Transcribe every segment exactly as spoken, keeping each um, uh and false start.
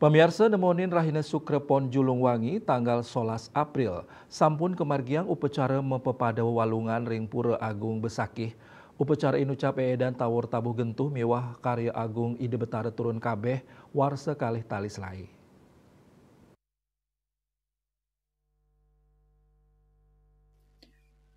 Pamiarsa, nemonin rahina Sukra Pon Julung Wangi, tanggal solas April, sampun kamargiang upacara mapepada walungan ring Pura Agung Besakih. Upacara inucap eedan tawur tabuh gentuh miwah karya agung Ida Betara turun kabeh, warsa kalih tali selaé.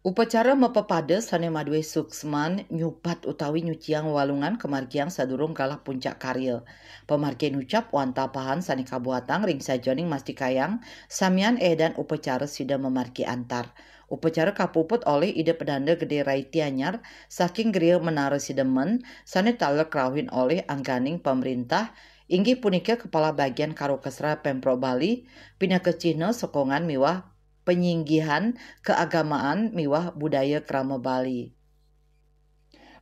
Upacara mapepada sané madué suksman nyupat utawi nyuciang walungan kamargiang sadurung galah puncak karya. Pamargi inucap wantah pahan sané kabuatang ring sajeroning mastikayang samian eedan upacara sida mamargi antar. Upacara kapuput olih Ida Pedanda Gedé Rai Tianyar saking griya Menara Sidemen sané taler karauhin olih angganing pamréntah, inggih punika Kepala Bagian Karukesra Pemprov Bali, pinaka cihna sokongan miwah panyinggihan keagamaan miwah budaya krama Bali.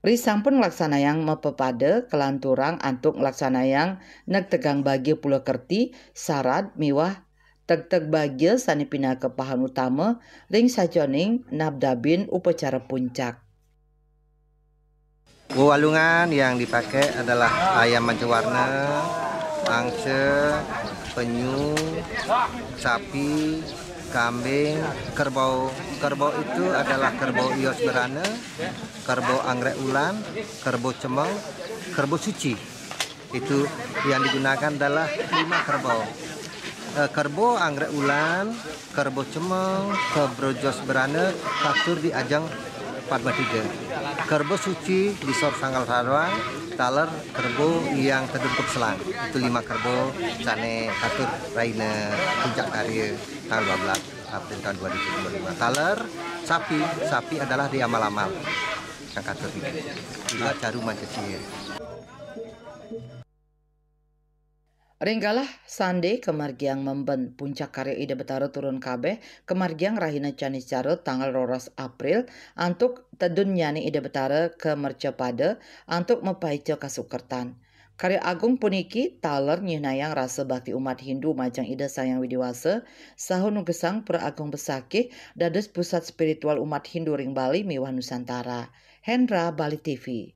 Risampun nglaksanayang mapepada, kalanturang antuk nglaksanayang negtegang bagia pula kerti, sarad miwah tegteg bagia sané pinaka pahan utama ring sajeroning nabdabin upacara puncak. Wewalungan yang dipakai adalah ayam mancawarna, angsa, penyu, sapi, kambing, kerbau. Kerbau itu adalah kerbau ios berana, kerbau anggrek ulan, kerbau cemeng, kerbau suci. Itu yang digunakan adalah lima kerbau. Eh, kerbau anggrek ulan, kerbau cemeng, kerbau jos berana, katur di ajeng Padma Tiga. Kerbau suci di Sor Sanggal Raduan, taler kerbau yang tedungkup selang. Itu lima kerbau sané katur rahina puncak karya tanggal dua belas April tahun dua ribu dua puluh lima. Taler sapi, sapi adalah di amal-amal yang katur. Ila caru mancesir. Ring galah sandé kamargiang memben puncak karya Ida Betara turun kabeh, kamargiang rahina Caniscara tanggal roras April, antuk tedunnyané Ida Betara kamercapada, antuk mapaica kasukertan. Karya agung puniki taler nyihnayang rasa bakti umat Hindu majeng Ida Sang Hyang Widi Wasa, saha nugesang Pura Agung Besakih dados pusat spiritual umat Hindu ring Bali miwah Nusantara. Hendra, Bali T V.